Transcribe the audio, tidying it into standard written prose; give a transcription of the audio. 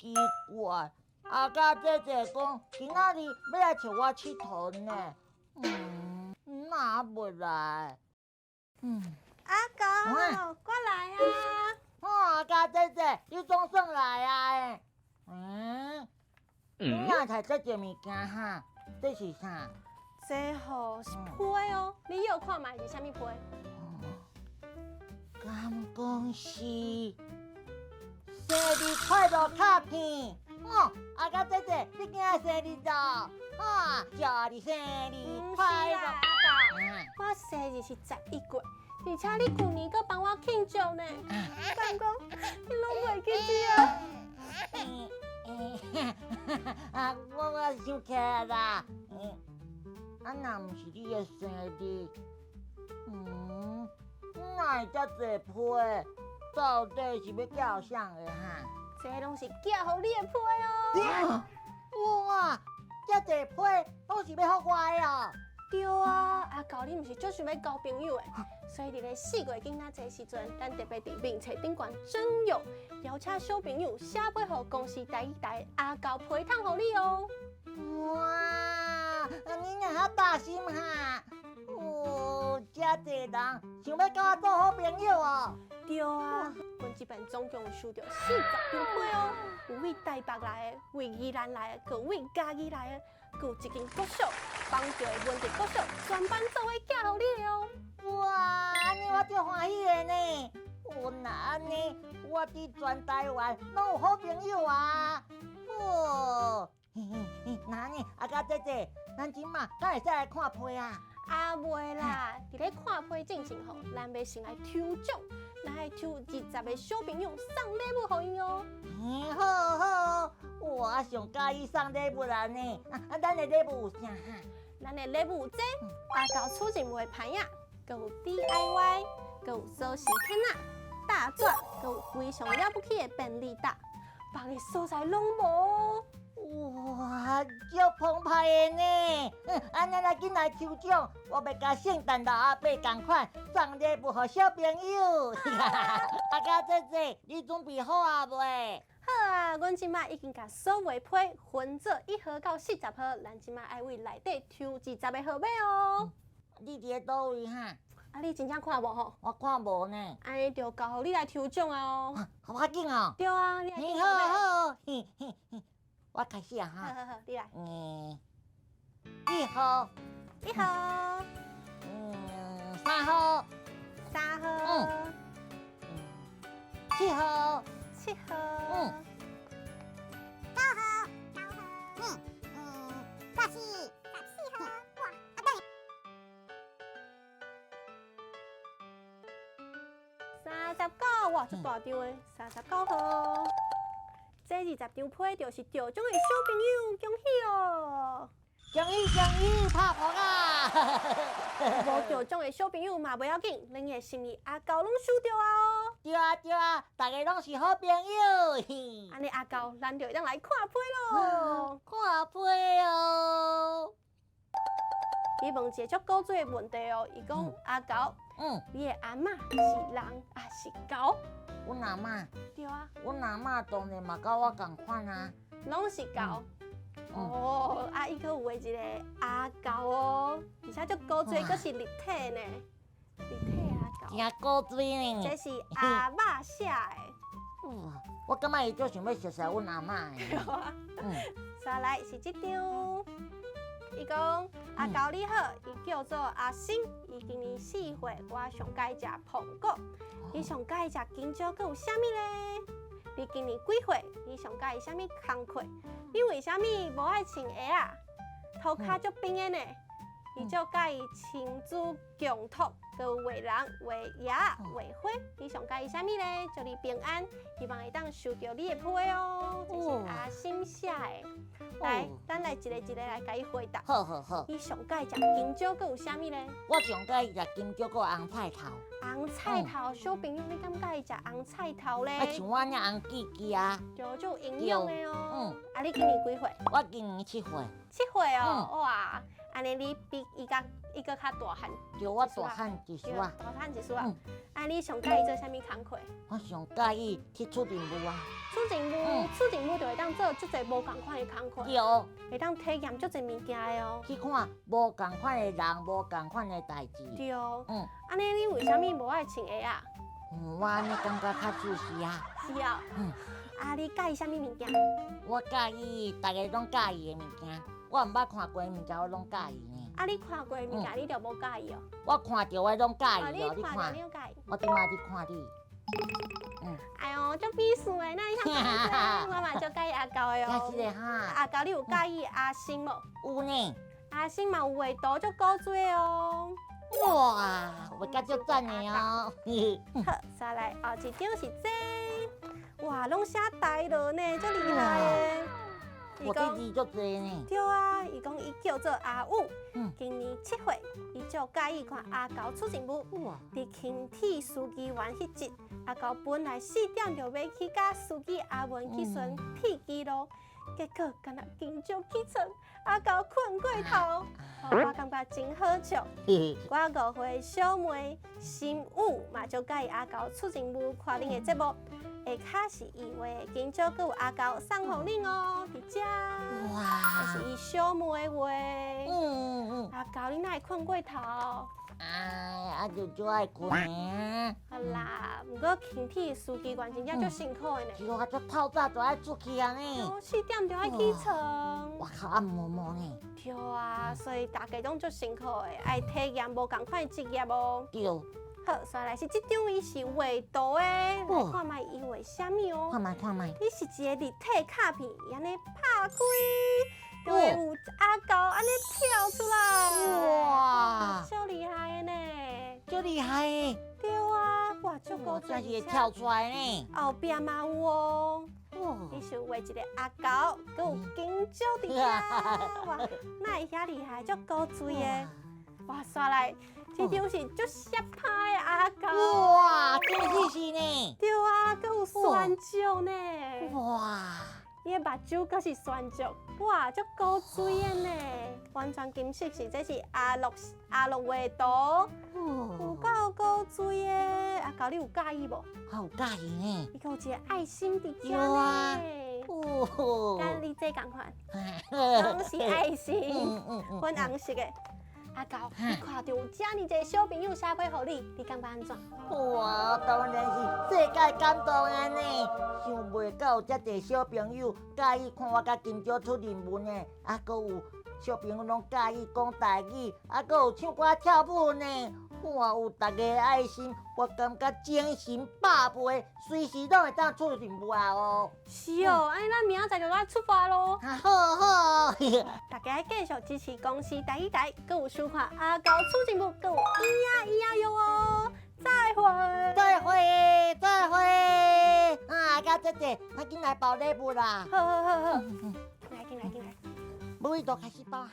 奇怪，阿嘉姐姐講今仔日欲來揣我𨑨迌呢，哪未來？阿狗，我來啊！哦，阿嘉姐姐，你總算來啊！你哪提這濟物件哈？這是啥？這吼是批哦，你有看覓是啥物批？敢講是生日快樂卡片？哦，阿嘉姐姐，你今仔生日哦？啊，祝你生日快樂！阿狗，我生日是11月，而且你舊年閣幫我慶祝呢，敢講你攏袂記得啊？啊，我想起來啦，啊，若毋是你的生日，哪會遮濟批？到底是欲寄予誰的哈？這攏是寄予你的批哦。哇，遮濟批攏是欲予我的哦。對啊，阿狗你毋是足想欲交朋友的，所以佇咧4月囝仔這時陣，咱特別佇面冊頂懸徵友，邀請小朋友寫批予公視台語台阿狗批筒予你哦。哇，你若遐大心哈？哦，遮濟人想欲佮我做好朋友哦。對啊，阮這邊總共有收著40張批哦，有位台北來的，位宜蘭來的，閣有位嘉義來的，閣有一間國小，板橋的文德國小，全班做伙寄予你的哦。哇，按呢我足歡喜的呢。有若按呢，我佇全台灣攏有好朋友啊。哦，嘿嘿嘿，那按呢，阿嘉姐姐，咱這馬敢會使來看批啊？啊袂啦，佇咧看批進前吼，咱欲先來抽獎，咱愛抽20個小朋友送禮物予𪜶哦。嗯，好好，我上佮意送禮物啊呢。啊，咱的禮物有啥哈？咱的禮物有這阿狗出任務的牌仔，閣有 DIY，閣有鎖匙圈仔、大鑽，閣有非常了不起的便利貼，別个所在攏無哦。哇，足澎湃的呢！按呢咱緊來抽獎，我欲佮聖誕老阿伯仝款送禮物予小朋友。阿嘉姐姐，你準備好啊未？好啊，阮這馬已經共所有批分做1號到40號，咱這馬愛佇內底抽20個號碼哦。你佇咧佗位哈？啊，你真正看無吼？我看無呢。按呢就交予你來抽獎啊哦。予我緊哦。對啊，你來揀好好，嘿嘿嘿，我開始啊哈。好好好，你來。1號。1號。3號。3號。7號。7號。9號。9號。14。14號。哇，啊等。39，哇，足大張的，39號。這20張批就是得獎的小朋友，恭喜哦！恭喜恭喜，拍噗仔！無得獎的小朋友嘛袂要緊，恁的心意阿狗攏收著啊哦。對啊對啊，大家攏是好朋友。按呢阿狗，咱就會當來看批囉。看批哦。伊問一個足古錐的問題哦，伊講阿狗，你的阿嬤是人抑是狗？阮阿嬤。對啊。阮阿嬤當然嘛佮我仝款啊。攏是狗。哦，啊，伊閣有畫一個阿狗哦，而且足古錐，閣是立體呢，立體阿狗。真古錐呢。這是阿嬤寫的。哇，我感覺伊足想欲熟似阮阿嬤的。對啊。再來是這張，伊講阿狗你好，伊叫做阿星，伊今年4歲，我上佮意食蘋果。你上佮意食香蕉，閣有啥物咧？你今年幾歲？你上佮意啥物工課？你為啥物無愛穿鞋仔？塗跤足冰的呢？伊足佮意親子共托，閣有畫人、畫鴨、畫花。你上佮意啥物咧？祝你平安，希望會當收著你的批哦。這是阿心寫的。來，咱來一个一个來共伊回答。好好好。你上佮意食香蕉，閣有啥物咧？我上佮意食香蕉，閣紅菜頭。紅菜頭，小朋友，你敢佮意食紅菜頭咧？啊，像我按呢紅記記啊。就足有營養的哦。啊，你今年幾歲？我今年7歲。7歲哦，哇！按呢你比伊較伊閣較大漢。對，我大漢一歲啊。大漢一歲啊。按啊，你上佮意做啥物工課？我上佮意去出任務啊。出任務，出任務就會當做足濟無仝款的工課，會當體驗足濟物件的哦。去看無仝款的人，無仝款的代誌。對。按呢，你為啥物無愛穿鞋仔？我按呢感覺較舒適啊。是哦。啊，你佮意啥物物件？我佮意逐个攏佮意的物件，我毋捌看過的物件，我攏佮意呢。啊，你看過的物件，你就無佮意哦？我看著的攏佮意哦，你看著你攏佮意。我這擺佇看你。哎喲，足鄙視的，哪會遐我嘛足佮意阿狗的哦。是的哈。阿狗，你有佮意阿星無？有呢。阿星嘛有畫圖足古錐的哦。哇，畫甲足讚的哦。好，再來後一張是這個，哇，攏寫台羅呢，足厲害的。伊講字足濟呢。對啊，伊講伊叫做阿武，今年7歲，伊足佮意看阿狗出任務。佇輕鐵司機員彼集，阿狗本來4點就欲去佮司機阿文去巡鐵支路，結果干焦緊張起床，阿狗睏過頭。我感覺真好笑。我5歲小妹心武嘛足佮意阿狗出任務看恁的節目。下跤是伊畫，今朝閣有阿狗送予恁哦，佇遮。哇！這是伊小妹畫。阿狗，你哪會睏過頭？哎，啊就足愛睏的。好啦，毋過輕鐵司機員真正足辛苦的呢。是啊，足透早就愛出去啊呢。4點就愛起床。哇靠，暗暛暛呢。對啊，所以大家攏足辛苦的，愛體驗無仝款的職業哦。對。好，煞來是這張伊是畫圖的，來看覓伊畫啥物哦。看覓看覓。伊是一個立體卡片，伊按呢拍開，就會有阿狗按呢跳出來。哇！足厲害的呢。足厲害的。對啊，哇，足古錐。這是會跳出來呢。後壁嘛有哦。伊是畫一個阿狗，閣有金蕉佇遐。哇，哪會遐厲害，足古錐的。哇，煞來。這張是足爍拍的阿狗。哇，真細細呢。對啊，閣有旋石呢。哇，伊的目睭閣是旋石，哇，足古錐的呢。完全金色是，這是阿樂阿樂畫圖，有夠古錐的。阿狗，你有佮意無？我有佮意呢。伊閣有一個愛心佇遮呢。哦。佮你這仝款，攏是愛心，粉紅色的。阿狗，你看著有遮爾濟小朋友寫批予你，你感覺按怎？哇，當然是世界感動的呢！想袂到有遮濟小朋友佮意看我佮金蕉出任務呢，啊，閣有小朋友攏佮意講台語，啊，閣有唱歌跳舞呢。哇，有大家的愛心，我感覺精神百倍，隨時攏會當出任務啊！哦，是哦，按呢咱明仔載就愛出發囉。啊，好好，大家繼續支持公視台語台，閣有收看阿狗出任務，閣有咿呀咿呀喲哦，再會，再會，再會。啊，阿姐姐，快緊來包禮物啦！好好好好，來，進來進來，母就開始包。